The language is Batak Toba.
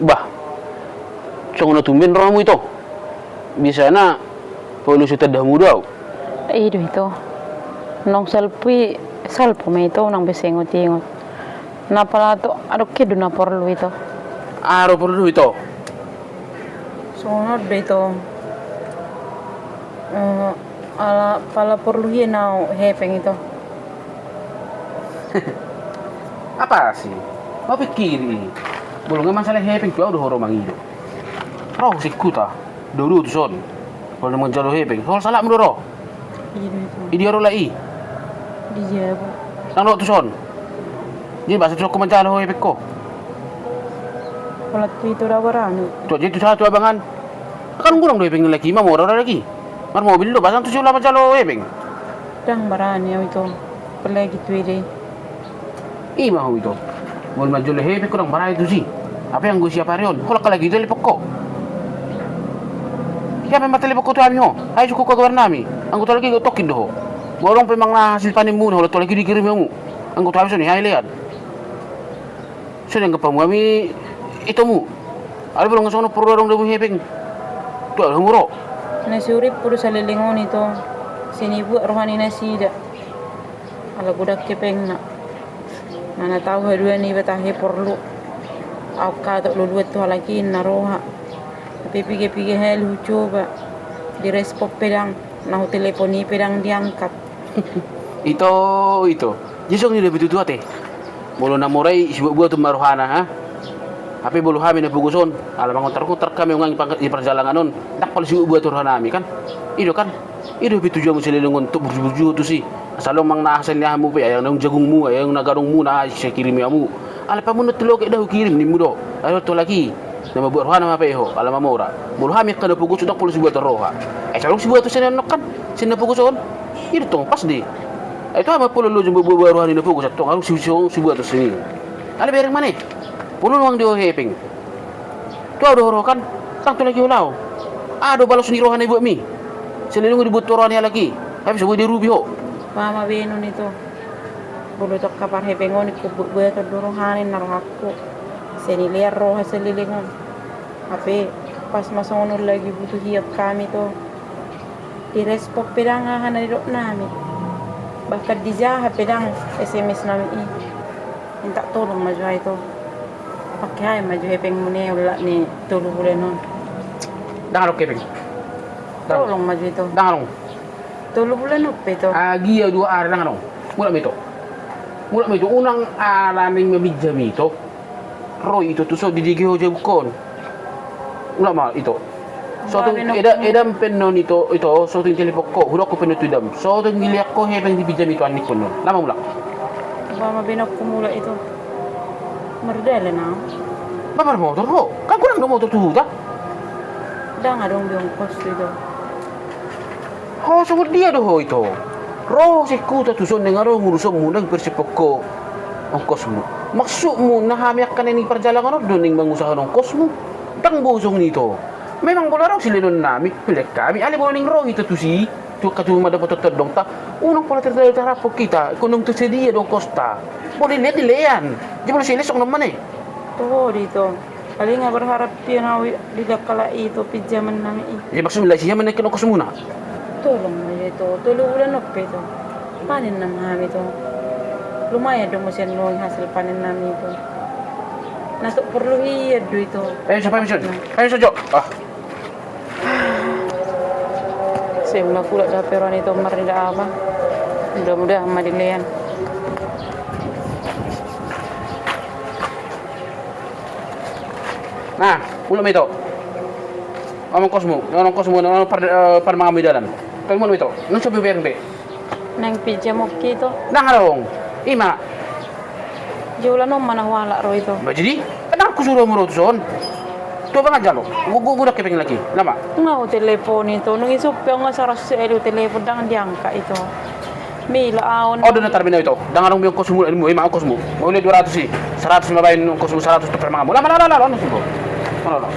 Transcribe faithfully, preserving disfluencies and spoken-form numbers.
Bah, songon na tumben rohamu, Ito. Biasana paulus so tanda hamu do au. I do, Ito. Naung salpu i, salpu ma, Ito, nang pe so ingot-ingot. Na pala tu adong ke do na porlu, Ito. Aha do porlu, Ito? Songon on do, Ito. Eh, ala pala porlu hian au hepeng, Ito. Apa sih? Mau pikiri. Molo nga masalah hepeng tu au do ho ro mangido. Ro singkuta. Dua-dua tuson. Molo na manjalo hepeng, soal salahmu do ro. I do, Ito. Idia ro lai? Di jabu. Nang dohot tuson. Jadi boasa tuson ho manjalo hepeng ho? Pola tu, Ito, dang barani. Tu aja tu sahat tu abangan. Kan godang do hepeng ni laki, mamora do laki. Marmobil do, boasa tusi ula manjalo hepeng? Dang barani au, Ito. Apalagi tu ide. I ma ho, Ito. Molo manjalo hepeng ho dang barani tusi. Hape anggo siap ari on, holan halak i telepon ho. Siapa ma telepon ho tu hami ho? Ai sungkun ho kabar nami. Anggo tu halak i tongkin do ho. Molo adong pe manang na hasil panen muna, holan tu halak i dikirim hamu. Anggo tu hami songon i, hai lean. Songon i anggo pamu hami, Ito, mu. Alai molo nga songon on porlu adong do hamu hepeng. Tu au do hamu ro. Na suripu do saleleng on, Ito. Senibuat roha ni nasida. Ala godang hepengna. Mana tau haduan iba tahe porlu. Au katok luluan tu halak i na roha. Hape piga-piga hali hucoba. Direspon pe dang. Na hutelepon i pe dang diangkat. Ito, Ito. Jadi songon i do hape tutu ate. Molo na mora i sibuat-buat ma rohana, ha? Hape molo hami na pogos on, ala mangontar-ontar hami nunga di parjalangan on, dang pala sibuat-buat rohanami, kan? I do, kan? I do hape tujuanmu saleleng on, tok burju-burju ho tusi. Asa adong manang na aha sian hamu pe, ai naung jagungmu, ai naung na gadongmuna, ai sai kirim hamu. Alai pamunna tu loket dang hukirim, nimmu do. Ai tu halak i. Na mambuat rohana ma hape ho, ala mamora. Molo hami angka na pogos on dang pola sibuat roha. Ai so adong sibuat sian on kan, sian na pogos on. I do tong pas do i. Ai tu aha ma pola loja mambuat roha ni na pogos, antong adong si, si, sibuat sian i. Alai bereng ma ne. Porlu nuaeng di ho hepeng. Tu au do ho ro kan, dang tu halak i ho laho. Aha do balos ni roha na ibuatmi? Saleleng on dibuat tu roha ni halak i. Hape so boi dirubi ho. Paham ma be, Ito. Molo tu angka parhepeng on ingkon buat-buatan do rohana, ninna rohangku. Sai nilean roha saleleng on. Hape pas ma songon on lagi butuh hian hami, Ito. Direspon pe dang aha na nidoknami. Bahkan dijaha pe dang S M S nami i. Minta tolong ma jo au, Ito. Pangkeai ma jo hepengmuna i olat ni tolu bulan on. Dang adong hepeng. Dang. Tolong ma jo, Ito. Dang adong. Tolu bulan on pe, Ito. Agia dua ari, dang adong. Mulak ma, Ito. Mulak ma, Ito. Unang ala naeng maminjam, Ito. Ro, Ito, tuson, didege ho jabu on. Mulak ma, Ito. Sotung edam pe annon, Ito, Ito, sotung telepon ho, hudok pe annon tu edam. Sotung dilean ho hepeng dipinjam, Ito, annon pe annon. Laho ma mulak. Ba ma be annon mulak, Ito. Mardalan au. Ba marmotor ho. Kan godang do motor tu huta. Dang adong be ongkos, Ito. Ho songon dia do ho, Ito? Ro singkuta tuson, naeng adong urusonmu, naeng persiphon ho ongkosmu. Maksudmu na hami angka na di parjalangan on do naeng mangusahahon ongkosmu? Dang boi songon i, Ito. Memang molo adong sileannami, hulean hami, alai molo naeng ro hita tusi, tu angka jumada potontondongta, unang pola terlalu tarapot hita, ingkon naung tersedia do ongkosta. Molo dilean, dilean. Jadi molo silean songon on ma ne. Toho do, Ito. Paling nga berharap pian au di angka lae, Ito, pinjamannami i. Jadi maksudmu lae sian ma naeng ongkosmuna? Tolong ma, Ito. Tolu bulan on pe, Ito. Panen nama hami, Ito. Lumayan do muse nuaeng hasil panennami, Ito. Na tok porlu hian do, Ito. Ayo, siapa yang sun? Ayo, sojo. Ah. Sai mulak-ulak do hape roha ni Ito marnida apa. Mudah-mudahan ma dilean. Nah, mulak ma, Ito. Amang kosmu, amang kosmu, amang par, eh, par mangamu di dalan. Tapi mulak ma, Ito. Nunga so bereng be. Naeng pinjam, oke, Ito. Dang adong. I ma. Jolo on ma na hualap ro, Ito. Ba jadi? Dang husuru hamu ro tuson. Tu abang aja lo. Gu, gu, gu dak kepeng lagi. Nama? Nga hutelepon, Ito. Nunga isumpe nga saratus hali hutelepon, dang diangkat, Ito. Mila aon. Oh, do na tarmina, Ito. Dang adong be ongkosmu, ilmu, i ma ongkosmu. Mau lihat dua ratus i. Saratus ma baen ongkosmu, saratus tu per mangamu. Lama, lama, lama, lama, lama.